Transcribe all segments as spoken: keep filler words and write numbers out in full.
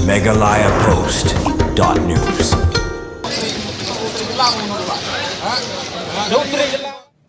Meghalaya Post dot news.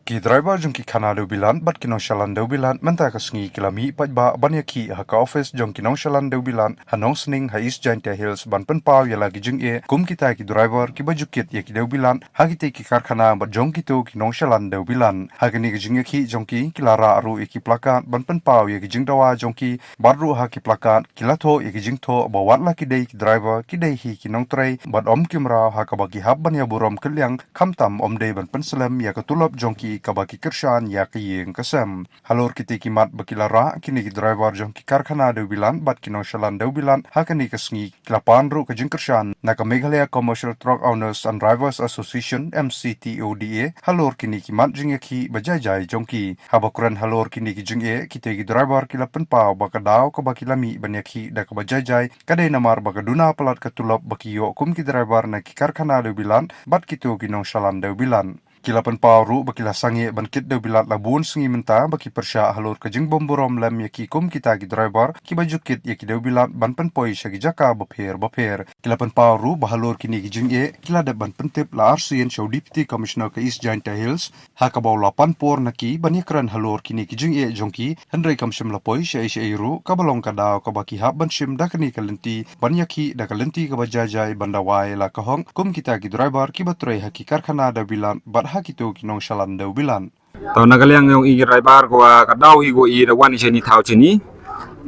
Ki driver jong ki khana dewbilat bad ki nongshalan dewbilat mynta ka sngi ki la mih paidbah ban ïakhih ha ka office jong ki nongshalan dewbilat ha Nongsning ha East Jaintia Hills ban pynpaw ïa la ki jingeh kum kita ki driver kiba ju kit ïa ki dewbilat ha kita ki karkhana bad jong kito ki nongshalan dewbilat. Ha kane ka jingïakhih jong ki, ki la rah ruh ïa ki plakat ban pynpaw ïa ki jingdawa jong ki, bad ruh ha ki plakat ki la thoh ïa ki jingthoh ba wat la ki dei ki driver, ki dei hi ki nongtrei bad ym ki mraw ha kaba ki hap ban ïaburom kylliang, khamtam ym dei ban pynslem ïa ka tulop jong ki kaba ki kyrshan ïa ka ïing ka sem. Halor kita ki mat ba ki la rah, kine ki driver jong ki karkhana dewbilat bad ki nongshalan dewbilat ha kane ka sngi ki la pan ruh ka jingkyrshan na ka Meghalaya Commercial Truck Owners and Drivers Association, M C T O D A, halor kine ki mat jingïakhih ba jai jai jong ki. Haba kren halor kine ki jingeh, kita ki driver ki la pynpaw ba ka daw kaba ki la mih ban ïakhih da kaba jai jai ka dei namar ba ka duna palat ka tulop ba ki ïoh kum ki driver na ki karkhana dewbilat bad kito ki nongshalan dewbilat. Ki la pynpaw ruh ba ki la sangeh ban kit dewbilat la bun sngi mynta ba ki pyrshah halor ka jingbymburom lem ïa ki kum kita ki driver kiba ju kit ïa ki dewbilat ban pynpoi sha ki jaka bapher bapher. Ki la pynpaw ruh ba halor kine ki jingeh ki la dep ban pyntip la arsien sha u Deputy Commissioner ka East Jaintia Hills, ha kaba u la pan por na ki ban ïakren halor kine ki jingeh jong ki, hynrei kam shym la poi shaei shaei ruh, kaba long ka daw kaba ki hap ban shim da kane ka lynti ban ïakhih da ka lynti kaba jai jai ban dawa ïa la ka hok kum kita ki driver kiba trei ha ki karkhana dewbilat bad ha kito ki nongshalan dewbilat. To na ka liang jong i ki driver, ko wa ka daw hi ko i da wan shane thaw shane,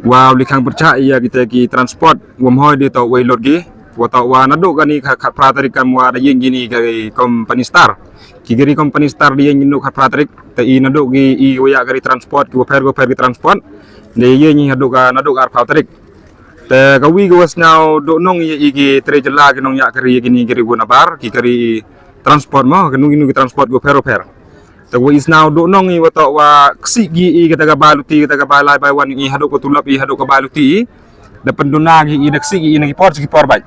wa u likhang pyrshah ïa kita ki transport, wa mhoi de to wei lot ki, wa to wa naduh kane ka khatphra tarik kam wa da ïeng kine ki company Star. Ki kari company Star da ïeng naduh khatphra tarik, te i naduh ki i wa ïa kari transport, ki wa pher wa pher ki transport da ïeng naduh ka, naduh ka arphew tarik. Te ka wi ka wa sngew duh nong ïa i ki trei jylla ki nongïakari ïa kine ki kari wa nabar, ki kari transport mo, ki nu ki nu ki transport ki wa pher wa pher. Te wa i sngew duh nong i wa to wa ksih ki i kata ka bai luti, kata ka bai lai bai wan i haduh ka tulop i, haduh ka bai luti i. Da pynduna ki i, da ksih ki i na ki por sha ki por bad.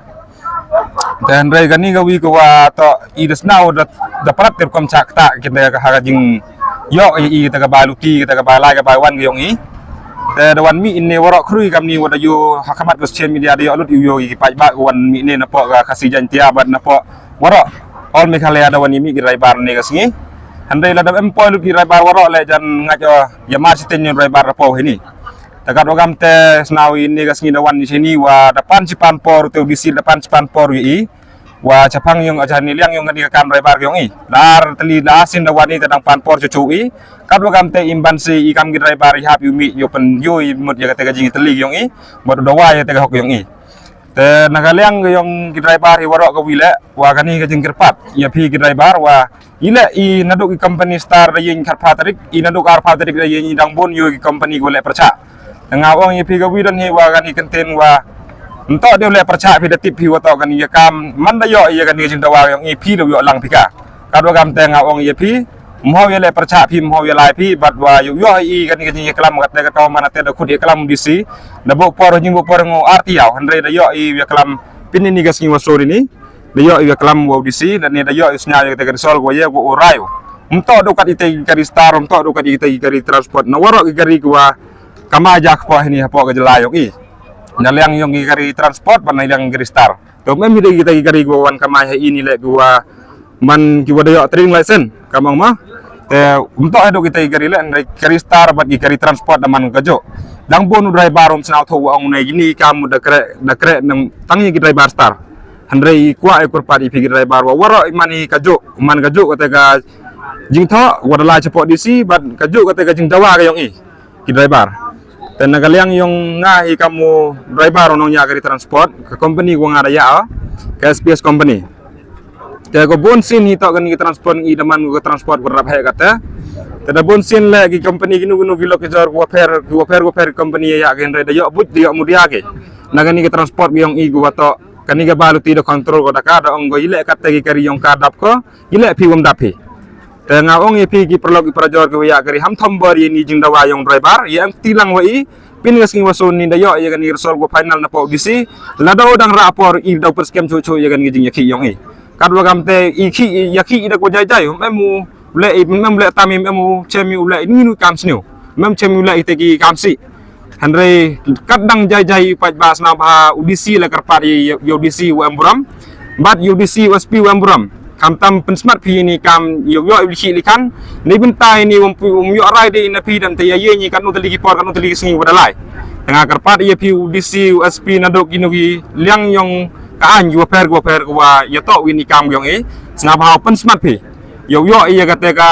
Te hynrei kane ka wi ka wa to i da sngew da, da palat te rukom chak ta kata ka ha ka jingïoh i, i kata ka bai luti, kata ka bai lai ka bai wan ka yong i. Te da wan mih ine waroh khrui kamni wa da ïoh ha khmat ka social media da ïoh lut ïoh i ki paidbah ka wan mih ine napoh ka Khasi Jaintia bad napoh waroh all Meghalaya da wan i mih ki driver ne ka sngi. Hynrei la da em poi lut ki driver waroh le jan ngait ïa mar siteng ni driver da poi hini. Te kat wa kam te sngew ine ka sngi da wan i shini wa da pan chi pan por te u D C da pan chi pan por ïa i. Wa chaphang yong aja ni liang yong kani ka kam driver yong i. Dar teli da sin da wan i te dang pan por chu chu i. Kat wa kam te im ban si i kam ki driver i hap yu mi yu pen yu i mut ïa kata ka jing teli yong i. Mut da wa ïa te ka hok yong i. Te na ka liang yong ki driver i waroh ka wi le wa kani ka jingkyrpad ïa phi ki driver wa i le i naduh ki company Star da ïeng khatphra tarik, i naduh ka arphew tarik da ïeng i dang bun yu ki company ko le pyrchah. Nga ong ïa phi ka wi don hi wa kani kyntien wa nto dei le pyrchah phi da tip phi wa to kani ka kam man da ïoh ïa kani ka jingdawa yong i phi da ïoh lang phi ka. Kat wa kam te nga ong ïa phi mhau ïa le pyrchah phi mhau ïa lai phi bad wa ïoh ïoh i kani ka jingïaklam kat te ka to man te da khut ïaklam D C. Da bok por jing bok por ngo arti yaw hynrei da ïoh i ïaklam pynni ni ka sngi wa sori ni. Da ïoh ïaklam wa D C da ni da ïoh i sñiaw ïa te ka risol wa ïa wa u rayo. Mto do kat ite ka ri Star mto do kat ite ka ri transport na waroh ki kari ki wa kamai jak po hini hapo ka jylla yong i. Na liang yong ki kari transport ban na liang kari Star. To mem hi de kita ki kari ki wa wan kamai ha ini le ki wa man ki wa da ïoh trading license kamang ma. Te mto ha do kita ki kari le na kari Star bad ki kari transport da man ka jo. Dang bun u driver um sngew tho wa ong ne gini kam da kre da kre nang tang ki driver Star. Hynrei i kwah i kyrpad i phi ki driver wa waroh i man i ka juk, man ka juk kata ka jingthoh wa da lai chapoh D C bad ka juk kata ka jingdawa ka yong i ki driver. Te na ka liang yong nga i kam u driver u nongïakari transport ka company wa nga da ïa ka S P S company. Te ko bun sin hi to kani ka transport i da man ka transport ko rap he kata. Te da bun sin le ki company ki nu ki nu ki lok ki jor ko wa pher ko wa pher ko pher company ïa ki hynrei da ïoh buit da ïoh mudia ki. Na kani ka transport ki yong i ko wa to kani ka baluti da control ko da ka da ong ko i le kat te ki kari yong ka dap ko i le phi wam dap phi. Te nga ong ïa phi ki paralok ki parajor ki wa ïa kari ham thom bor ïa ni jingdawa yong driver ïa em ti lang wa i pin nga sngi wa so ni da ïoh ïa kani result ko final na pok D C. La da dang ra por i da per skem chu chu ïa kani jingïakhih yong i. Kat wa kam te i khi ïa khi i da ko jai jai em u le i em le tam i em u chem i u le ni nu kam sniu. Mem chem i u le i te ki kam si. Hynrei kat dang jai jai pat ba sngewbha u D C la kyrpad ïa, ïa u D C u em burom bad ïa u D C u S P u em burom. Khamtam pynsmat phi ïa kane ka kam, ïoh ïoh ïa u likhit likhan. Ni bynta ïa kane um pu-, um ïoh rai de na phi dang te ïa ïa ni katno tylli ki por, katno tylli ki sngi wat da lai. Te nga kyrpad ïa phi u D C u S P naduh kino ki liang ïong ka aiñ ki wa pher ki wa pher ki wa ïa toh ïa kane ka kam ïong i. Sngewbha pynsmat phi. Ïoh ïoh ïa kata ka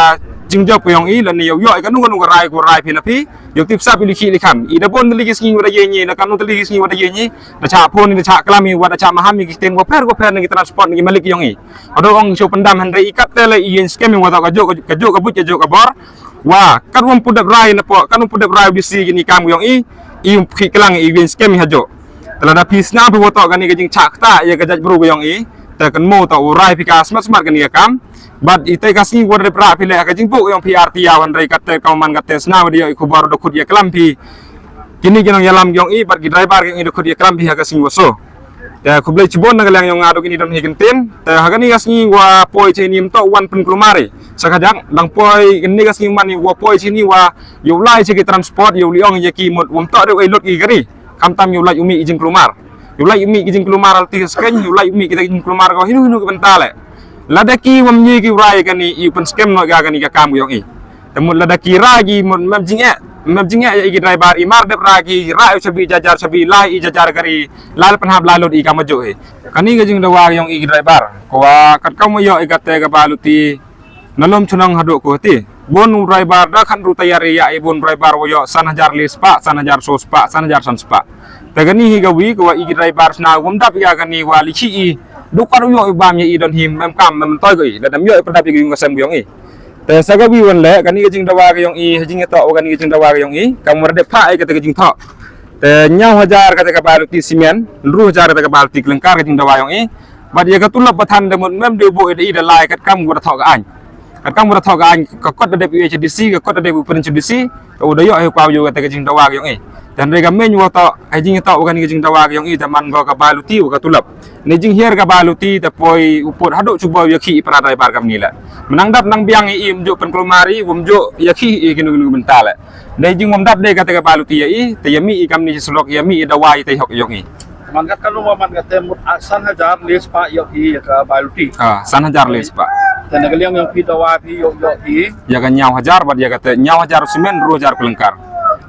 jingjop ïong i lane ïoh ïoh ïa kano kano ka rai ka rai phi na phi. Ïoh tip sap ïa u likhit likhan. I da bun tylli ki sngi wat da ïa ni, na katno tylli ki sngi wat da ïa ni. Da chah phone, da chah klam i, wat da chah maham i ki ktien wa pher wa pher na ki transport na ki malik ïong i. Haduh ong shu pyndam hynrei i kat te la i ïeng skhem i wa toh ka jok, ka jok ka buit, ka jok ka bor. Wa kat wam pudap rai na po, kat wam pudap rai u D C ïa kane ka kam ïong i. I um phi klang i ïeng skhem i ha jok. Te lada phi sngap phi wa toh kane ka jingchah kata ïa ka jait bru ka ïong i. Te kan mo toh u rai phi ka smat smat kane ka kam. Bad ite ka sngi wa dep rah phi leh ha ka jingbuk ïong phi arti ïa wan rai kata ka man kata sngap wa da ïoh i khubor da khut ïa klam phi. Kini ki nongïalam ïong i bad ki driver ïong i da khut ïa klam phi ha ka sngi wa so. Te khublei chibun na ka liang ïong nga da kini don hi kin tin. Te ha kani ka sngi wa poi che ni mto wan pynkulmar i. Sa ka jak dang poi kini ka sngi man i wa poi che ni wa ïoh lai che ki transport ïoh liong ïa ki mut wa mto de wei lot ki gari. Khamtam ïoh lai u mih i jingkulmar. Ïoh lai u mih i jingkulmar al ti skeng, ïoh lai u mih kita ki jingkulmar ko hinu hinu ki bynta le. Lada ki wam ni ki rai kani i pynskhem no ga kani ka kam ïong i. Te mut lada ki ra ki mut mem jingeh, mem jingeh ïa i ki driver i mar dep ra ki ra i chabi jajar chabi lai i jajar gari lai pynhap lai lot i ka majuk hi. Kani ka jingdawa ïong i ki driver. Ko wa kat kam ïoh i kate ka ba luti. Na lum chunong haduh ko ti. Bun u driver da khan ru tayar ïa i bun driver wa ïoh san hajar le spah, san hajar so spah, san hajar san spah. Te kani hi ka wi ko wa i ki driver sna wam dap ïa kani wa lichi i. Duk kar u ïoh i bam ïa i don hi mem kam mem toy ko i. Da dam ïoh i pynda ïa ki yung ka sem ïong i. Te sa ka wi wan le kani ka jingdawa ka ïong i, ha jingïatoh wa kani ka jingdawa ka ïong i, ka mur dep pha ai ka te ka jingthoh. Te ñiaw hajar ka te ka baluti simen, ynru hajar ka te ka baluti klengkar ka jingdawa ïong i. Bad ïa ka tulop ba than da mut mem de bo i da i da lai kat kam wa da thoh ka aiñ. Kat kam wa da thoh ka aiñ, ka kot da dep U H D C, ka kot da dep u prin D C, ka u da ïoh hi kwa ïoh ka te ka jingdawa ka ïong i. Te hynrei ka meiñ wa toh, ha jingïatoh wa kani ka jingdawa ka ïong i, te man ko ka baluti wa ka tulop. Ni jinghiar ka baluti te poi u put haduh chuba ïa ki i para driver kam ni la. Menang dap nang biang i im ju pynkulmar i, wam ju ïa ki i kinu kinu bynta la. Dei jing wam dap dei kata ka baluti ïa i, te ïa mi i kam ni surok ïa mi i dawa i te hok ïong i. Man kat ka lum man kat te mut a san hajar le spah ïa ki ïa ka baluti. Ah, san hajar le spah. Te na ka liang ïong ki dawa phi ïong ïong ki. Ïa ka ñiaw hajar bad ïa kata ñiaw hajar simen ynru hajar klengkar.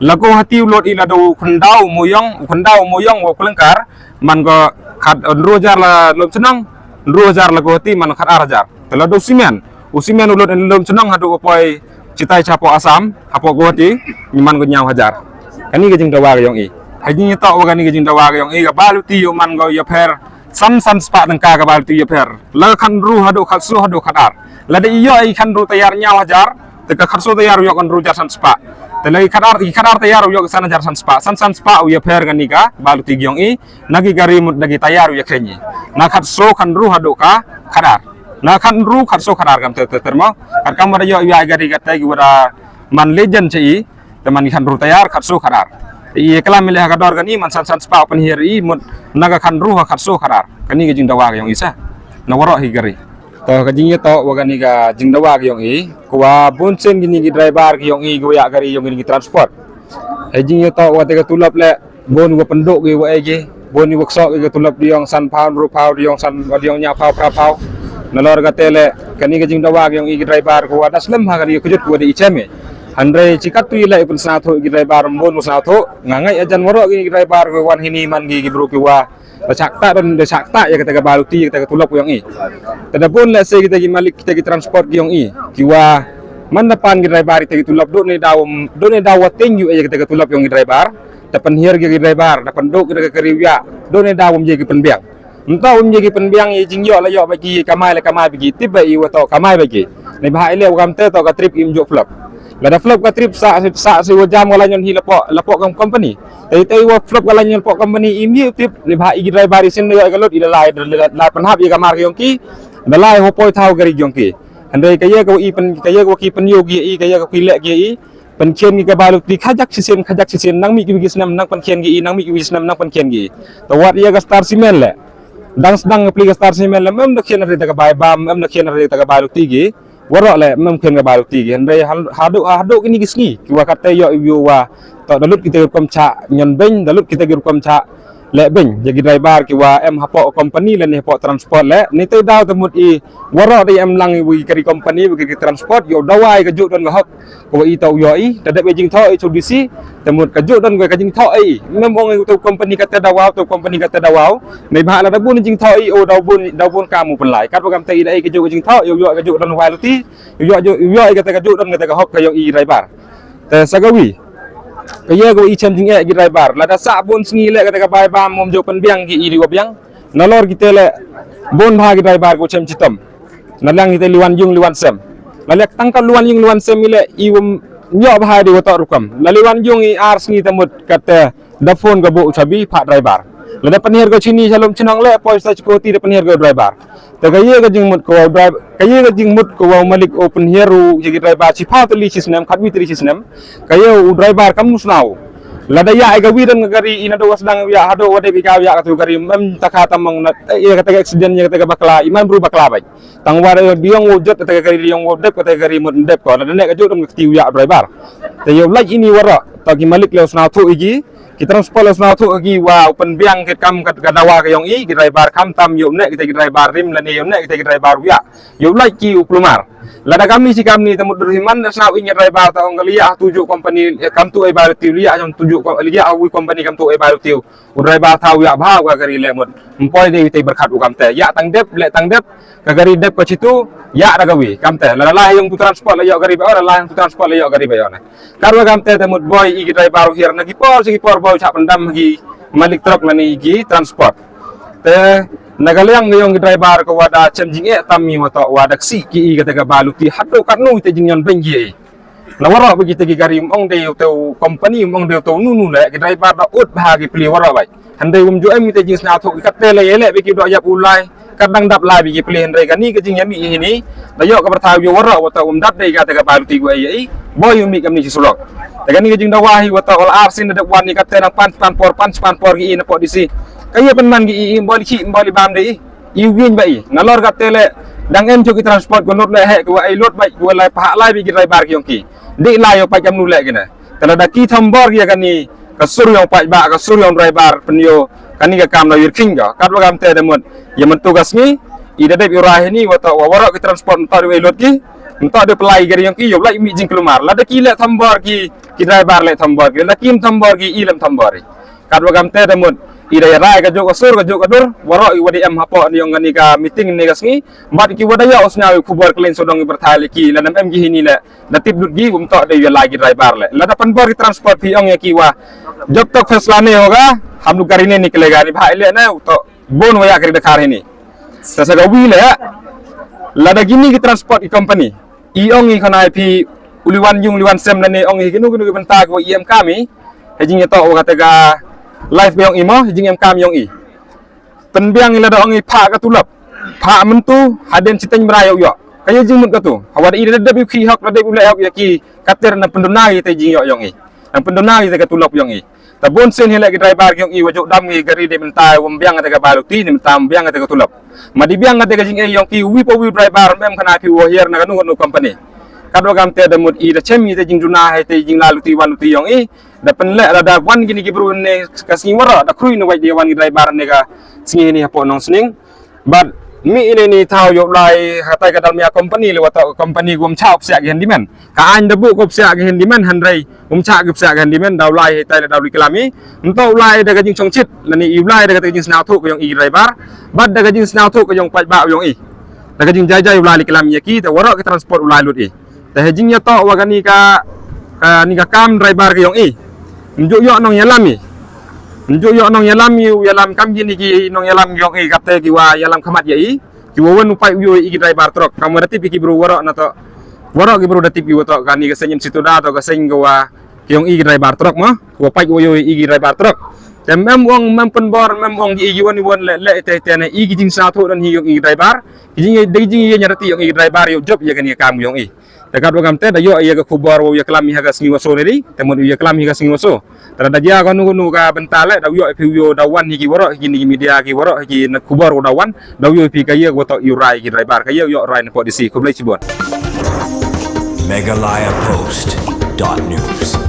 Lagu hati u lot i la do u khyndau moyong, u khyndau moyong wa klengkar. Man ko khat, eh, ynru hajar la lum chnong, ynru hajar la ko hati man khat ar hajar. Te la do simen, u simen u lut lum chnong haduh ko poi chitai chapo Assam, hapo ko hati, ni man ko ñiaw hajar. Kani ka jingdawa ka ïong i. Ha jingïatoh wa kani ka jingdawa ka ïong i, ka baluti ïoh man ko ïa pher, san san spah tangka ka baluti ïa pher. La khan ynru haduh khat so haduh khat ar. La da ïoh i khan ynru tayar ñiaw hajar, te ka khat so tayar ïoh khan ynru hajar san spah. Te la i khat ar, i khat ar tayar ïoh san hajar san spah. San san spah u ïa pher kani ka baluti ïong i. Na ki gari mut na ki tayar u ïa khein i. Na khat so khan ynru haduh ka khat ar. Na khat ynru khat so khat ar kam ter ter ter mo. Kat kam wa da ïoh ïa gari kata ki wa da man legend che i. Te man ki khan ynru tayar khat so khat ar. I klam i le ha ka dor kani man san san spah pynhiar i mut na ka khan ynru ha khat so khat ar. Kani ka jingdawa ka ïong i sa. Na waroh hi gari. To ka jingïatoh wa kani ka jingdawa ka ïong i. Ko wa bun sien kini ki driver ka ïong i ko wa ïa gari ïong kini ki transport. Ha jingïatoh wa te ka tulop le Bun wa pynduk ki wa ai ki, bun wa kso ki ka tulop diong san phaw, ynru phaw diong san, wa diong ñiaw phaw, phra phaw. Nalor ka te le, kani ka jingdawa ka ïong i ki driver ko wa da slem ha kani ka kjut ko wa da i chem i. Hynrei chi kat tu i le i pynsnathu ki driver bun wa snathu, nga ngai ajan waroh ki driver ko wan hini man ki ki bru ki wa. Da chak ta don, da chak ta ïa kata ka baluti, ïa kata ka tulop ïong i. Te da bun le se kita ki malik, kita ki transport ïong i. Ki wa man da pan ki driver kita ki tulop do ne daw, do ne daw wa ting ïu ïa kata ka tulop ïong i driver. Da pynhiar ki driver, da pynduk ki da ka kari ïa. Do ne daw um ïa ki pynbiang. Mynta um ïa ki pynbiang ïa jingïoh la ïoh ba ki kamai la kamai ba ki tip ba i wa to kamai ba ki. Ne ba ha i le wa kam te to ka trip im jok flop. La da flop ka trip sa sa si wa jam wa la ñon hi la po, la po kam company. Te te wa flop ka la ñiel pok company i mi tip ni ba i driver i sin yo ka lot i la lai la pynhap i ka mar yong ki. Da lai ho poi thau gari yong ki. Hynrei ka ye ka i pyn ka ye ka ki pynyo ki i ka ye ka ki lek ki i. Pynchen ki ka balu ti khajak sisin khajak sisin nang mi ki wi ki snam nang pynchen ki i nang mi ki wi snam nang pynchen ki i. Ta wat ye ka star simen le. Dang sdang pli ka star simen le mem da khen re ta ka bai bam mem da khen re ta ka balu ti ki. Waroh leh mem khein ka bai luti ki, hynrei haduh haduh kini ki sngi ki wa katte yoh yu wa toh da lut kita ki rukom chah ñion beiñ, da lut kita ki rukom chah leh beiñ ïa ki driver ki wa em hapoh company lane hapoh transport leh. Nitei daw te mut i waroh da em lang i wi kari company wi kari transport yoh dawai ka juk don ka hok ko i toh yoh i da dep i jingthoh i chu disi. Te mut ka juk don ka jingthoh i mem ong i to company katte dawai to company katte dawai. Nei ba la da bun jingthoh i o da bun da bun kamu pun lai kat wa kam te i da i ka juk jingthoh yoh yoh ka juk don bai luti. Yoh yoh yoh i kata ka juk don kata ka hok ka yoh i driver. Te sa ka wi ka ye ko i chem jing e ki driver lada sa bun sngi leh kata ka bai ba mom juk pynbiang ki i di wa biang. Nalor kite leh bun ba ki driver ko chem chitom. Na lang kite liwan yung liwan sem. Na lek tang ka liwan yung liwan sem i leh i wom yoh ba di wa toh rukom la liwan yung i ar sngi te mut kata da phone ka bu chabi pha driver. Lada pynhiar ko chini chalom chinong leh poi sa chiko ti da pynhiar ko driver. Te ka ye ka jingmut ko wa driver ka ye ka jingmut ko wa malik o pynhiar u ye ki driver chi pha tali chi snem khat wi tali chi snem. Ka ye u driver kam nu snaw. Lada ya ka wi dan ka gari ina do was dang ya hado wa de bi ka ya ka tu gari mem taka tamong na ya ka taka accident ya ka taka bakla iman bru bakla bai. Tang wa da yong wo jot ka taka gari yong wo dep ka taka gari mut dep ko lada ne ka jot dong ka ti ya driver. Te yow laj ini wara ta ki malik le snaw thu igi. Ki transport le snaw thu igi wa u pynbiang ki kam ka dawa ka yong i ki driver kam tam yow ne kita ki driver rim lane yow ne kita ki driver ya. Yow laj ki u klumar. Lada kam ni si kam ni ta mut dur himan da snaw i nya driver ta ong ka liya tu ju company kam tu ai baru tiu liya jong tu ju liya wi company kam tu ai baru tiu. U driver thaw ya bha wa gari le mut. Mpoi de te berkat u kam te ya tang dep le tang dep. Ka gari dep ka chitu ya da ka wi kam te la la yong tu transport le yo gari ba la la yong tu transport le yo gari ba yo ne. Kar wa kam te te mut boy i ki driver u hiar na ki por si ki por boy chap ndam ki malik truk na ni ki transport. Te na ka liang yong ki driver ko wa da chem jing e tam mi wa to wa da ksi ki i ka te ka balu ti hatu kat nu te jing yon beng ki i. Na wara ba kita ki gari mong de to company mong de to nu nu le ki driver da ut ba ki pli wara ba. Hande um ju em te jing sna to ki kat te le ye le ba ki do yap u lai. Kat dang dap lai ba ki pli hande ka ni ka jing yami i ni. Da yo ka bertha yo wara wa ta um dap de ka te ka balu ti wa i. Boy umi kam ni si sulok. Te ka ni ka jing da wa hi wa ta ol ar sin da wan ni kat te nang pan pan por pan pan por ki i na po di si. Ka ye pen man ki i i bol ki bol bam de i. I win ba i na lor ka tele dang em chuki transport ko not le he ko ai lot ba ko lai pa lai bi ki driver ki yong ki. Di lai yo pa kam nu le ki na. Tala da ki thambor ki ya kani ka sur yong pa ba ka sur yong driver pen yo kani ka kam na wir king ka kat wa kam te de mut. Ya mentu ka sngi i da dep yo ra hini wa ta wa wara ki transport ta de lot ki. Nta de pelai gari yong ki yo lai mi jing kelumar la da ki le thambor ki ki driver le thambor ki la kim thambor ki i lem thambor. Kat wa kam te da mut i da ya rai ka jok ka sur ka jok ka dur wara i wa di em hapo ni yong kani ka meeting ni ka sngi. Bat ki wa da ya usna wi khubor klin sodong i berthai le ki la nam em ki hini le. Da tip dut gi um to de ya lai ki driver le la da pan bor ki transport pi ong ya ki wa. Jok tok fesla ne hoga. Ham lu gari ne ni kle gari ba ile ne to bon wa ya kri da kar hini. Sa sa ga wi le la da gini ki transport ki company. I ong i khana i phi u liwan yung liwan sem lane ong i kinu kinu ki bynta ki wa i em kam i. He jing i to wa kata ka life yong i mo he jing em kam yong i. Pynbiang i lada ong i pha ka tulop pha myntu hadien chiteng bra yow yoh. Ka ye jingmut ka tu hawa da i da dep i khi hok da dep u le hok ya ki kater na pynduna i te jing yoh yong i. Nang pynduna i te ka tulop yong i. Ta bun sien hi le ki driver yong i wa juk dam i gari de mynta wam biang te ka balu ti ni mynta wam biang te ka tulop. Ma di biang te ka jing e yong ki wi pa wi driver mem khana phi wa hiar na ka nu ka nu company. Kat wa kam te da mut i da chem i te jing duna hai te jing la luti wan luti yong i. Da pen le da da wan gini ki bru ne ka sngi wara da krui ne wai di wan ki driver ne ka sngi ni hapo nong sning. Bad mi ine ni thaw yow lai hatai ka dalmia company le wata company gum cha opsia ki handyman. Ka ain da bu ko opsia ki handyman hanrei gum cha ki opsia ki handyman daw lai hatai le daw li kelami. Nto lai da ka jing chongchit lani i lai da ka jing snaw thu ka yong i driver. Bad da ka jing snaw thu ka yong paj ba yong i. Da ka jing jai jai lai li kelami ya ki ta wara ki transport lai lut i. Te he jing ya to wa kani ka kani ka kam driver ka yong i. Njuk yok nong yalam i. Njuk yok nong yalam i u yalam kam gini ki nong yalam yong i kate ki wa yalam khamat ya i. Ki wa wan upai u yo i ki driver truck kam wa da tip i ki bru warok na to. Warok ki bru da tip i wa to kani ka senyem situ da to ka seny ka wa ki yong i ki driver truck ma. Wa pai u yo i ki driver truck. Te mem wong mem pun bor mem wong i ki wan i wan le le te te ne i ki jing sa tho dan hi yong i ki driver. Ki jing i dei jing i nya da ti yong i ki driver yo job ya kani ka kam yong i. Te kat wa kam te da yo ya ka khubor wa ya klam ya ka sngi wa so ne di te mut ya klam ya ka sngi wa so. Te da ya ka nu nu ka benta le da yo phi yo da wan hi ki waro hi ki ni media ki waro hi ki na khubor wa da wan da yo phi ka ya wa to yu rai ki driver ka ya yo rai ne po di si khublei chibon. Meghalaya Post dot news.